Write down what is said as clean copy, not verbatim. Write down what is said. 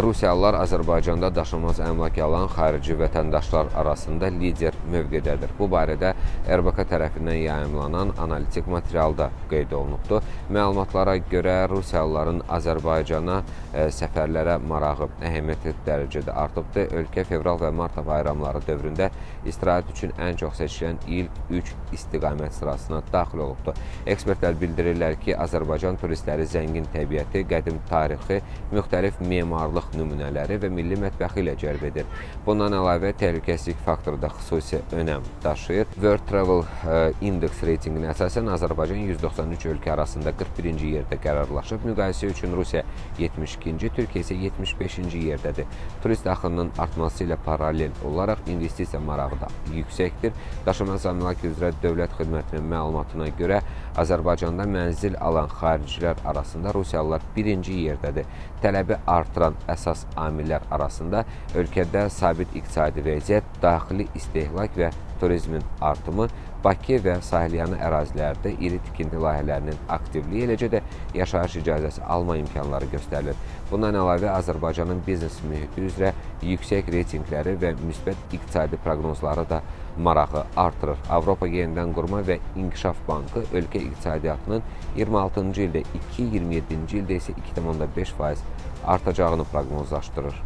Rusiyalılar Azərbaycanda daşınmaz əmlak alan xarici vətəndaşlar arasında lider mövqedədir. Bu barədə RBK tərəfindən yayımlanan analitik materialda qeyd olunubdur. Məlumatlara görə Rusiyalıların Azərbaycana səfərlərə marağı əhəmiyyətli dərəcədə artıbdır. Ölkə fevral və mart bayramları dövründə istirahət üçün ən çox seçilən ilk 3 istiqamət sırasına daxil olubdur. Ekspertlər bildirirlər ki, Azərbaycan turistləri zəngin təbiəti, qədim tarixi, müxtəlif memarlıq nümunələri və milli mətbəxi ilə cəlb edir. Bundan əlavə təhlükəsizlik faktoru da xüsusi önəm daşıyır. World Travel Index reytinqinə əsasən Azərbaycan 193 ölkə arasında 41-ci yerdə qərarlaşıb. Müqayisə üçün Rusiya 72-ci, Türkiyə isə 75-ci yerdədir. Turist axınının artması ilə paralel olaraq investisiya marağı da yüksəkdir. Daşınmaz əmlak üzrə Dövlət Xidmətinin məlumatına görə Azərbaycanda mənzil alan xaricilər arasında Rusiyalılar birinci yerdədir. Tələbi artıran əsas amillər arasında ölkədə sabit iqtisadi vəziyyət, daxili istehlak və turizmin artımı, Bakı və sahilyanı ərazilərdə iri tikinti layihələrinin aktivliyi, eləcə də yaşayış icazəsi alma imkanları göstərilir. Bundan əlavə Azərbaycanın biznes mühiti üzrə yüksək reytinqləri və müsbət iqtisadi proqnozları da marağı artırır. Avropa Yenidən Qurma və İnkişaf Bankı ölkə iqtisadiyyatının 26-cı ildə 2, 27-ci ildə isə 2,5% artacağını proqnozlaşdırır.